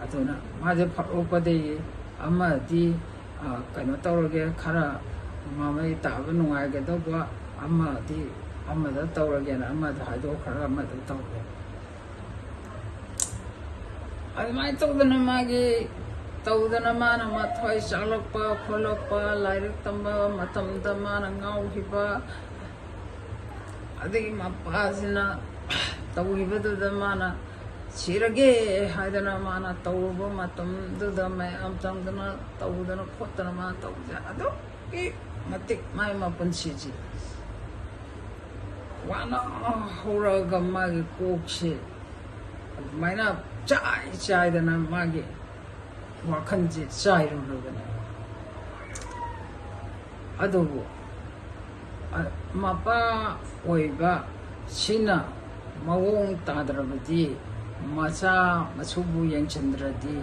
ꯑꯗꯨꯅ ꯃꯥꯁꯦ ꯐꯥꯎꯔꯛꯄꯗꯒꯤ ꯑꯃꯗꯤ, ꯑ, ꯀꯩꯅꯣ ꯇꯧꯔꯒꯦ, ꯈꯔ ꯃꯃꯩ ꯇꯥꯕ ꯅꯨꯡꯉꯥꯏꯒꯗꯧꯕ ꯑꯃꯗꯤ ꯑꯃꯗ ꯇꯧꯔꯒꯦꯅ ꯑꯃꯗ ꯍꯥꯏꯗꯣꯛꯈ꯭ꯔꯒ ꯑꯃꯗ ꯇꯧꯔꯦ꯫ ꯑꯗꯨꯃꯥꯏꯅ ꯇꯧꯗꯅ ꯃꯥꯒꯤ ꯇꯧꯗꯅ ꯃꯥꯅ ꯃꯊ꯭ꯋꯥꯏ ꯆꯥꯛꯂꯛꯄ ꯈꯣꯠꯂꯛꯄ, ꯂꯥꯏꯔꯤꯛ ꯇꯝꯕ ꯃꯇꯝꯗ ꯃꯥꯅ ꯉꯥꯎꯈꯤꯕ, ꯑꯗꯒꯤ ꯃꯄꯥꯁꯤꯅ ꯇꯧꯈꯤꯕꯗꯨꯗ ꯃꯥꯅ ꯁꯤꯔꯒꯦ ꯍꯥꯏꯗꯅ ꯃꯥꯅ ꯇꯧꯔꯨꯕ ꯃꯇꯝꯗꯨꯗ ꯃꯌꯥꯝ ꯆꯪꯗꯅ ꯇꯧꯗꯅ ꯈꯣꯠꯇꯅ ꯃꯥꯅ ꯇꯧꯕꯁꯦ ꯑꯗꯨꯛꯀꯤ ꯃꯇꯤꯛ ꯃꯥꯏ ꯃꯄꯨꯟꯁꯤꯁꯤ ꯋꯥꯅ ꯍꯧꯔꯛꯑꯒ ꯃꯥꯒꯤ ꯀꯣꯛꯁꯦ ꯑꯗꯨꯃꯥꯏꯅ ꯆꯥꯏ ꯆꯥꯏꯗꯅ ꯃꯥꯒꯤ ꯋꯥꯈꯜꯁꯦ ꯆꯥꯏꯔꯨꯔꯕꯅꯦ꯫ ꯑꯗꯨꯕꯨ ꯑ, ꯃꯄꯥ ꯑꯣꯏꯕ ꯁꯤꯅ ꯃꯑꯣꯡ ꯇꯥꯗ꯭ꯔꯕꯗꯤ ꯃꯆꯥ ꯃꯁꯨꯕꯨ ꯌꯦꯡꯁꯤꯟꯗ꯭ꯔꯗꯤ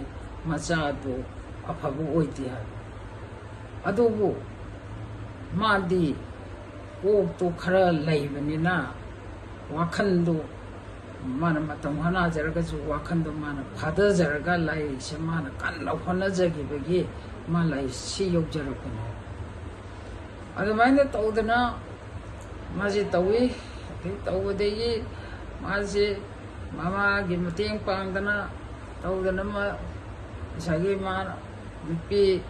ꯃꯆꯥꯗꯨ ꯑꯐꯕ ꯑꯣꯏꯗꯦ ꯍꯥꯏꯕ꯫ ꯑꯗꯨꯕꯨ ꯃꯥꯗꯤ ꯀꯣꯛꯇꯨ ꯈꯔ ꯂꯩꯕꯅꯤꯅ ꯋꯥꯈꯜꯗꯨ ꯃꯥꯅ ꯃꯇꯝ ꯍꯣꯠꯅꯖꯔꯒꯁꯨ ꯋꯥꯈꯜꯗꯣ ꯃꯥꯅ ꯐꯥꯊꯖꯔꯒ ꯂꯥꯏꯔꯤꯛꯁꯦ ꯃꯥꯅ ꯀꯟꯅ ꯍꯣꯠꯅꯖꯈꯤꯕꯒꯤ ꯃꯥ ꯂꯥꯏꯔꯤꯛꯁꯤ ꯌꯧꯖꯔꯛꯄꯅꯦ꯫ ꯑꯗꯨꯃꯥꯏꯅ ꯇꯧꯗꯅ ꯃꯥꯁꯦ ꯇꯧꯏ꯫ ꯑꯗꯩ ꯇꯧꯕꯗꯒꯤ ꯃꯥꯁꯦ ꯃꯃꯥꯒꯤ ꯃꯇꯦꯡ ꯄꯥꯡꯗꯅ ꯇꯧꯗꯅ ꯃꯥ ꯉꯁꯥꯏꯒꯤ ꯃꯥ ꯅꯨꯄꯤ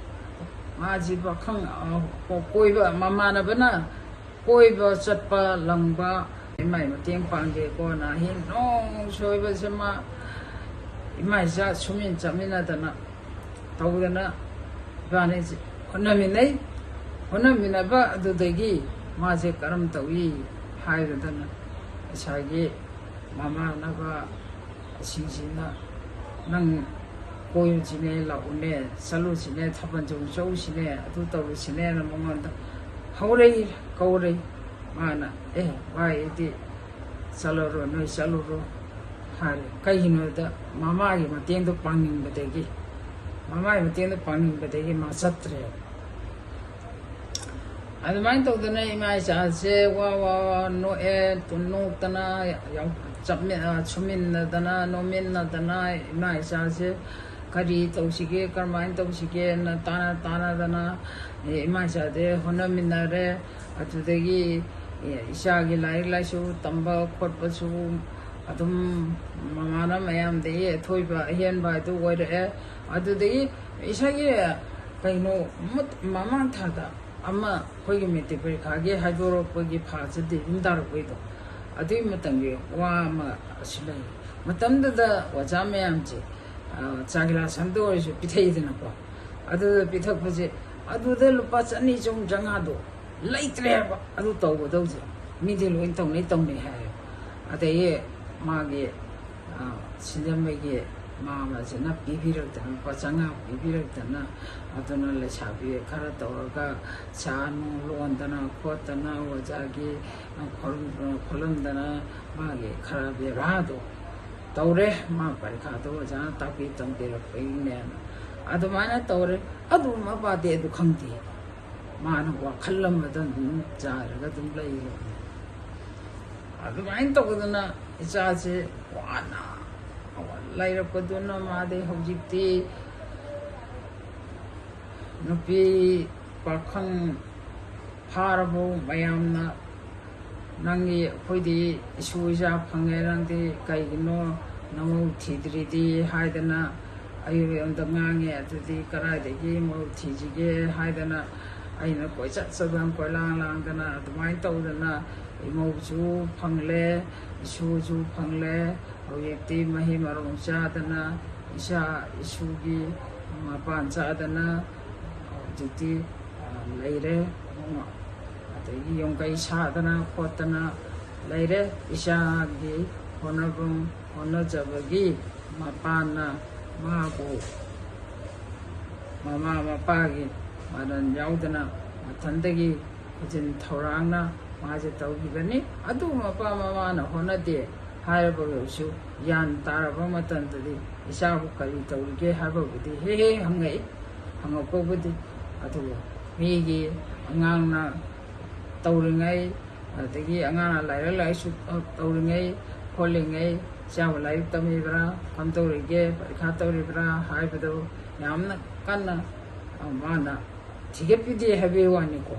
ꯃꯥꯁꯤ ꯄꯥꯈꯪ, ꯑ, ꯀꯣꯏꯕ ꯃꯃꯥꯟꯅꯕꯅ ꯀꯣꯏꯕ ꯆꯠꯄ ꯂꯪꯕ ꯏꯃꯥꯏ ꯃꯇꯦꯡ ꯄꯥꯡꯒꯦꯀꯣꯅ ꯑꯍꯤꯡ ꯅꯣꯡ ꯁꯣꯏꯕꯁꯦ ꯃꯥ ꯏꯃꯥ ꯏꯆꯥ ꯁꯨꯃꯤꯟ ꯆꯠꯃꯤꯟꯅꯗꯅ ꯇꯧꯗꯅ ꯏꯕꯥꯅꯤꯁꯦ ꯍꯣꯠꯅꯃꯤꯟꯅꯩ꯫ ꯍꯣꯠꯅꯃꯤꯟꯅꯕ ꯑꯗꯨꯗꯒꯤ ꯃꯥꯁꯦ ꯀꯔꯝ ꯇꯧꯏ ꯍꯥꯏꯕꯗꯅ ꯉꯁꯥꯏꯒꯤ ꯃꯃꯥꯟꯅꯕꯁꯤꯡꯁꯤꯅ ꯅꯪ ꯀꯣꯏꯔꯨꯁꯤꯅꯦ, ꯂꯥꯛꯎꯅꯦ, ꯆꯠꯂꯨꯁꯤꯅꯦ, ꯊꯥꯕꯜ ꯆꯣꯡ ꯆꯧꯁꯤꯅꯦ, ꯑꯗꯨ ꯇꯧꯔꯨꯁꯤꯅꯦꯅ ꯃꯉꯣꯟꯗ ꯍꯧꯔꯛꯏ, ꯀꯧꯔꯛꯏ꯫ ꯃꯥꯅ, "ꯑꯦ ꯚꯥꯏ, ꯑꯩꯗꯤ ꯆꯠꯂꯔꯣꯏ, ꯅꯣꯏ ꯆꯠꯂꯨꯔꯣ" ꯍꯥꯏꯔꯦ꯫ ꯀꯩꯒꯤꯅꯣꯗ ꯃꯃꯥꯒꯤ ꯃꯇꯦꯡꯗꯣ ꯄꯥꯡꯅꯤꯡꯕꯗꯒꯤ, ꯃꯃꯥꯒꯤ ꯃꯇꯦꯡꯗꯣ ꯄꯥꯡꯅꯤꯡꯕꯗꯒꯤ ꯃꯥ ꯆꯠꯇ꯭ꯔꯦꯕ꯫ ꯑꯗꯨꯃꯥꯏꯅ ꯇꯧꯗꯅ ꯏꯃꯥ ꯏꯆꯥꯁꯦ ꯋꯥ ꯋꯥ ꯋꯥ ꯅꯣꯛꯑꯦ, ꯅꯣꯛꯇꯅ ꯌꯥꯝ ꯆꯠꯃꯤ-, ꯑ, ꯁꯨꯃꯤꯟꯅꯗꯅ ꯅꯣꯛꯃꯤꯟꯅꯗꯅ ꯏꯃꯥ ꯏꯆꯥꯁꯦ ꯀꯔꯤ ꯇꯧꯁꯤꯒꯦ, ꯀꯔꯝꯍꯥꯏꯅ ꯇꯧꯁꯤꯒꯦꯅ ꯇꯥꯟꯅ ꯇꯥꯟꯅꯗꯅ, ꯑꯦ, ꯏꯃꯥ ꯏꯆꯥꯁꯦ ꯍꯣꯠꯅꯃꯤꯟꯅꯔꯦ꯫ ꯑꯗꯨꯗꯒꯤ, ꯑꯦ, ꯏꯆꯥꯒꯤ ꯂꯥꯏꯔꯤꯛ ꯂꯥꯏꯁꯨ ꯇꯝꯕ ꯈꯣꯠꯄꯁꯨ ꯑꯗꯨꯝ ꯃꯃꯥꯅ ꯃꯌꯥꯝꯗꯒꯤ ꯑꯊꯣꯏꯕ ꯑꯍꯦꯟꯕ ꯍꯥꯏꯗꯨ ꯑꯣꯏꯔꯛꯑꯦ꯫ ꯑꯗꯨꯗꯒꯤ ꯏꯁꯥꯒꯤ ꯀꯩꯅꯣ, ꯃꯨꯠ-, ꯃꯃꯥꯡ ꯊꯥꯗ ꯑꯃ ꯑꯩꯈꯣꯏꯒꯤ ꯃꯦꯇ꯭ꯔꯤꯛ ꯄꯔꯤꯈꯥꯒꯤ ꯍꯥꯏꯗꯣꯔꯛꯄꯒꯤ ꯐꯥꯁꯦ ꯗꯦꯠ ꯑꯍꯨꯝ ꯇꯥꯔꯛꯄꯩꯗꯣ, ꯑꯗꯨꯒꯤ ꯃꯇꯝꯒꯤ ꯋꯥ ꯑꯃꯁꯨ ꯂꯩ꯫ ꯃꯇꯝꯗꯨꯗ ꯑꯣꯖꯥ ꯃꯌꯥꯝꯁꯦ, ꯑ, ꯆꯥ ꯒꯤꯂꯥꯁ ꯑꯝꯇ ꯑꯣꯏꯔꯁꯨ ꯄꯤꯊꯛꯏꯗꯅꯀꯣ꯫ ꯑꯗꯨꯗ ꯄꯤꯊꯛꯄꯁꯦ, ꯑꯗꯨꯗ ꯂꯨꯄꯥ ꯆꯅꯤ, ꯆꯍꯨꯝ, ꯆꯥꯝꯃꯉꯥꯗꯣ ꯂꯩꯇ꯭ꯔꯦꯕ꯫ ꯑꯗꯨ ꯇꯧꯒꯗꯧꯁꯦ ꯃꯤꯗꯤ ꯂꯣꯏ ꯇꯧꯅꯩ ꯇꯧꯅꯩ ꯍꯥꯏꯌꯦꯕ꯫ ꯑꯗꯒꯤ ꯃꯥꯒꯤ, ꯑ, ꯁꯤꯟꯖꯃꯩꯒꯤ ꯃꯥꯃꯁꯤꯅ ꯄꯤꯕꯤꯔꯛꯇꯅ, ꯂꯨꯄꯥ ꯆꯥꯝꯃꯉꯥ ꯄꯤꯕꯤꯔꯛꯇꯅ, ꯑꯗꯨꯅ ꯂꯩꯁꯥꯕꯤ ꯈꯔ ꯇꯧꯔꯒ ꯆꯥ ꯅꯨꯡ ꯂꯣꯟꯗꯅ ꯈꯣꯠꯇꯅ, ꯑꯣꯖꯥꯒꯤ, ꯑ, ꯈꯣꯜ-, ꯈꯣꯜꯂꯝꯗꯅ, ꯃꯥꯒꯤ ꯈꯔ ꯕꯦꯕꯥꯔꯗꯣ ꯇꯧꯔꯦ꯫ ꯃꯥ ꯄꯔꯤꯈꯥꯗꯣ ꯑꯣꯖꯥꯅ ꯇꯥꯛꯄꯤ ꯇꯝꯕꯤꯔꯛꯄꯒꯤꯅꯦꯅ ꯑꯗꯨꯃꯥꯏꯅ ꯇꯧꯔꯦ꯫ ꯑꯗꯨ ꯃꯄꯥꯗꯤ ꯑꯗꯨ ꯈꯪꯗꯦ꯫ ꯃꯥꯅ ꯋꯥꯈꯜ ꯑꯃꯗ ꯑꯗꯨꯝ ꯆꯥꯏꯔꯒ ꯑꯗꯨꯝ ꯂꯩꯔꯦ꯫ ꯑꯗꯨꯃꯥꯏꯅ ꯇꯧꯗꯅ ꯏꯆꯥꯁꯦ ꯋꯥꯅ ꯂꯩꯔꯛꯄꯗꯨꯅ ꯃꯥꯗꯤ ꯍꯧꯖꯤꯛꯇꯤ ꯅꯨꯄꯤ ꯄꯥꯈꯪ ꯐꯥꯔꯕ ꯃꯌꯥꯝꯅ, "ꯅꯪꯒꯤ, ꯑꯩꯈꯣꯏꯗꯤ ꯏꯁꯨ ꯏꯆꯥ ꯐꯪꯉꯦ, ꯅꯪꯗꯤ ꯀꯩꯒꯤꯅꯣ ꯅꯃꯧ ꯊꯤꯗ꯭ꯔꯤꯗꯤ?" ꯍꯥꯏꯗꯅ, ꯑꯩꯉꯣꯟꯗ ꯉꯥꯡꯉꯦ꯫ ꯑꯗꯨꯗꯤ ꯀꯗꯥꯏꯗꯒꯤ ꯃꯧ ꯊꯤꯁꯤꯒꯦ ꯍꯥꯏꯗꯅ, ꯑꯩꯅ ꯀꯣꯏꯆꯠ ꯆꯠꯇꯅ, ꯀꯣꯏꯂꯥꯡ ꯂꯥꯡꯗꯅ, ꯑꯗꯨꯃꯥꯏꯅ ꯇꯧꯗꯅ ꯏꯃꯧꯁꯨ ꯐꯪꯂꯦ, ꯏꯁꯨꯁꯨ ꯐꯪꯂꯦ꯫ ꯍꯧꯖꯤꯛꯇꯤ ꯃꯍꯩ ꯃꯔꯣꯡ ꯆꯥꯗꯅ, ꯏꯆꯥ ꯏꯁꯨꯒꯤ ꯃꯄꯥꯟ ꯆꯥꯗꯅ ꯍꯧꯖꯤꯛꯇꯤ, ꯑ, ꯂꯩꯔꯦ꯫ ꯑꯗꯒꯤ ꯌꯨꯝ ꯀꯩ ꯁꯥꯗꯅ ꯈꯣꯠꯇꯅ ꯂꯩꯔꯦ꯫ ꯏꯆꯥꯒꯤ ꯍꯣꯠꯅꯐꯝ ꯍꯣꯠꯅꯖꯕꯒꯤ ꯃꯄꯥꯟꯅ ꯃꯥꯕꯨ ꯃꯃꯥ ꯃꯄꯥꯒꯤ ꯃꯔꯟ ꯌꯥꯎꯗꯅ ꯃꯊꯟꯇꯒꯤ ꯈꯨꯖꯤꯟ ꯊꯧꯔꯥꯡꯅ ꯃꯥꯁꯦ ꯇꯧꯈꯤꯕꯅꯤ꯫ ꯑꯗꯨ ꯃꯄꯥ ꯃꯃꯥꯅ ꯍꯣꯠꯅꯗꯦ ꯍꯥꯏꯔꯕꯒꯁꯨ, ꯒ꯭ꯌꯥꯟ ꯇꯥꯔꯕ ꯃꯇꯝꯗꯗꯤ ꯏꯆꯥꯕꯨ ꯀꯔꯤ ꯇꯧꯔꯤꯒꯦ ꯍꯥꯏꯕꯕꯨꯗꯤ ꯍꯦꯛ ꯍꯦꯛ ꯍꯪꯉꯛꯏ, ꯍꯪꯉꯛꯄꯕꯨꯗꯤ꯫ ꯑꯗꯨꯕꯨ ꯃꯤꯒꯤ ꯑꯉꯥꯡꯅ ꯇꯧꯔꯤꯉꯩ, ꯑꯗꯒꯤ ꯑꯉꯥꯡꯅ ꯂꯥꯏꯔꯤꯛ ꯂꯥꯏꯁꯨ ꯇꯧꯔꯤꯉꯩ, ꯈꯣꯠꯂꯤꯉꯩ, ꯏꯆꯥꯕꯨ ꯂꯥꯏꯔꯤꯛ ꯇꯝꯃꯤꯕ꯭ꯔꯥ, ꯀꯝꯗꯧꯔꯤꯒꯦ, ꯄꯔꯤꯈꯥ ꯇꯧꯔꯤꯕ꯭ꯔꯥ ꯍꯥꯏꯕꯗꯨ ꯌꯥꯝꯅ ꯀꯟꯅ, ꯑ, ꯃꯥꯅ ꯊꯤꯒꯠꯄꯤꯗꯦ ꯍꯥꯏꯕꯒꯤ ꯋꯥꯅꯤꯀꯣ꯫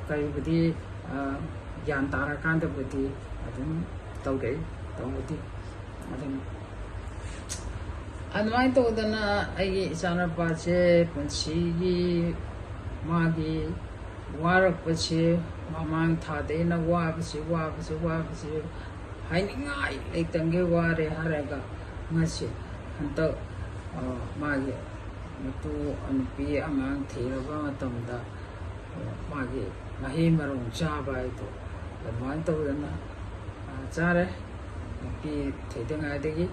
ꯀꯔꯤꯕꯨꯗꯤ, ꯑ, ꯒ꯭ꯌꯥꯟ ꯇꯥꯔꯀꯥꯟꯗꯕꯨꯗꯤ ꯑꯗꯨꯝ ꯇꯧꯔꯛꯏ, ꯇꯧꯕꯗꯤ꯫ ꯑꯗꯨꯝ ꯑꯗꯨꯃꯥꯏꯅ ꯇꯧꯗꯅ ꯑꯩꯒꯤ ꯏꯆꯥꯅꯨꯄꯥꯁꯦ ꯄꯨꯟꯁꯤꯒꯤ ꯃꯥꯒꯤ ꯋꯥꯔꯛꯄꯁꯦ, ꯃꯃꯥꯡ ꯊꯥꯗꯩꯅ ꯋꯥꯕꯁꯤ, ꯋꯥꯕꯁꯤ, ꯋꯥꯕꯁꯤ ꯍꯥꯏꯅꯤꯡꯉꯥꯏ ꯂꯩꯇꯪꯒꯩ ꯋꯥꯔꯦ ꯍꯥꯏꯔꯒ ꯉꯁꯤ ꯍꯟꯗꯛ, ꯑ, ꯃꯥꯒꯤ ꯃꯇꯨ ꯅꯨꯄꯤ ꯑꯉꯥꯡ ꯊꯤꯔꯕ ꯃꯇꯝꯗ, ꯑ, ꯃꯥꯒꯤ ꯃꯍꯩ ꯃꯔꯣꯡ ꯆꯥꯕ ꯍꯥꯏꯗꯣ ꯑꯗꯨꯃꯥꯏꯅ ꯇꯧꯗꯅ, ꯑ, ꯆꯥꯔꯦ꯫ ꯅꯨꯄꯤ ꯊꯤꯗꯉꯥꯏꯗꯒꯤ,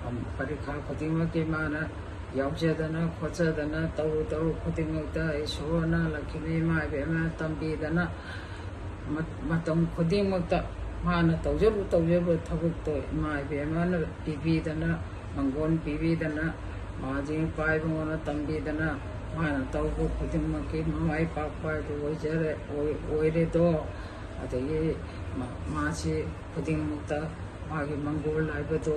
ꯑꯝ, ꯄꯔꯤꯈꯥ ꯈꯨꯗꯤꯡꯃꯛꯀꯤ ꯃꯥꯅ ꯌꯥꯎꯖꯗꯅ ꯈꯣꯠꯆꯗꯅ ꯇꯧꯔꯨ ꯇꯧꯔꯨ ꯈꯨꯗꯤꯡꯃꯛꯇ ꯏꯁꯣꯔꯅ ꯂꯛꯈꯤꯃꯤ ꯏꯃꯥ ꯏꯕꯦꯝꯃ ꯇꯝꯕꯤꯗꯅ ꯃ-, ꯃꯇꯝ ꯈꯨꯗꯤꯡꯃꯛꯇ ꯃꯥꯅ ꯇꯧꯖꯔꯨ ꯇꯧꯖꯔꯨ ꯊꯕꯛꯇꯣ ꯏꯃꯥ ꯏꯕꯦꯝꯃꯅ ꯄꯤꯕꯤꯗꯅ, ꯃꯪꯒꯣꯟ ꯄꯤꯕꯤꯗꯅ, ꯃꯥꯁꯤꯡ ꯄꯥꯏꯕꯉꯣꯟꯅ ꯇꯝꯕꯤꯗꯅ, ꯃꯥꯅ ꯇꯧꯕ ꯈꯨꯗꯤꯡꯃꯛꯀꯤ ꯃꯃꯥꯏ ꯄꯥꯛꯄ ꯍꯥꯏꯗꯨ ꯑꯣꯏꯖꯔꯦ, ꯑꯣꯏ-, ꯑꯣꯏꯔꯦꯗꯣ꯫ ꯑꯗꯒꯤ ꯃꯥ-, ꯃꯥꯁꯤ ꯈꯨꯗꯤꯡꯃꯛꯇ ꯃꯥꯒꯤ ꯃꯪꯒꯣꯜ ꯍꯥꯏꯕꯗꯨ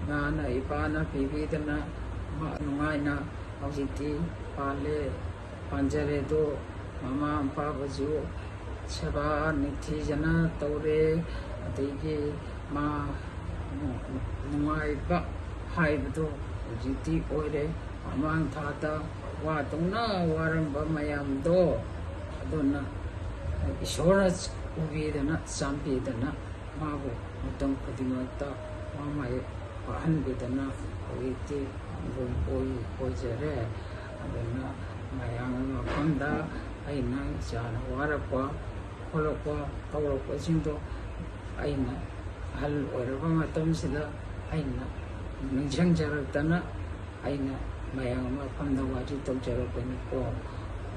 ꯃꯥꯅ ꯏꯄꯥꯅ ꯄꯤꯕꯤꯗꯅ ꯃꯥ ꯅꯨꯡꯉꯥꯏꯅ ꯍꯧꯖꯤꯛꯇꯤ ꯄꯥꯜꯂꯦ, ꯄꯥꯟꯖꯔꯦꯗꯣ꯫ ꯃꯃꯥ ꯃꯄꯥꯕꯨꯁꯨ ꯁꯦꯕꯥ ꯅꯤꯡꯊꯤꯖꯅ ꯇꯧꯔꯦ꯫ ꯑꯗꯒꯤ ꯃꯥ ꯅꯨꯡꯉꯥꯏꯕ ꯍꯥꯏꯕꯗꯣ ꯍꯧꯖꯤꯛꯇꯤ ꯑꯣꯏꯔꯦ꯫ ꯃꯃꯥꯡ ꯊꯥꯗ ꯋꯥꯗꯧꯅ ꯋꯥꯔꯝꯕ ꯃꯌꯥꯝꯗꯣ ꯑꯗꯨꯅ ꯏꯁꯣꯔꯅ ꯎꯕꯤꯗꯅ ꯆꯥꯟꯕꯤꯗꯅ ꯃꯥꯕꯨ ꯃꯇꯝ ꯈꯨꯗꯤꯡꯃꯛꯇ ꯃꯃꯥꯏ ꯄꯥꯛꯍꯟꯕꯤꯗꯅ ꯍꯧꯖꯤꯛꯇꯤ ꯑꯣꯏ-, ꯑꯣꯏꯖꯔꯦ꯫ ꯑꯗꯨꯅ ꯃꯌꯥꯝꯒꯤ ꯃꯐꯝꯗ ꯑꯩꯅ ꯏꯆꯥꯅ ꯋꯥꯔꯛꯄ ꯈꯣꯠꯂꯛꯄ ꯇꯧꯔꯛꯄꯁꯤꯡꯗꯣ ꯑꯩꯅ ꯑꯍꯜ ꯑꯣꯏꯔꯕ ꯃꯇꯝꯁꯤꯗ ꯑꯩꯅ ꯅꯤꯡꯁꯤꯡꯖꯔꯛꯇꯅ ꯑꯩꯅ ꯃꯌꯥꯝ ꯃꯐꯝꯗ ꯋꯥꯔꯤ ꯇꯧꯖꯔꯛꯄꯅꯤꯀꯣ꯫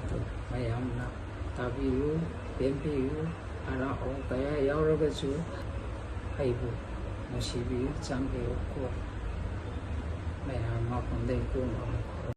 ꯑꯗꯨ ꯃꯌꯥꯝꯅ ꯇꯥꯕꯤꯌꯨ, ꯄꯦꯟꯕꯤꯌꯨ, ꯍꯔꯥꯎ ꯀꯌꯥ ꯌꯥꯎꯔꯒꯁꯨ ꯑꯩꯕꯨ ꯅꯨꯡꯁꯤꯕꯤꯌꯨ, ꯆꯥꯟꯕꯤꯌꯨꯀꯣ꯫ ꯃꯌꯥꯝ ꯃꯐꯝꯗ ꯏꯀꯣꯟ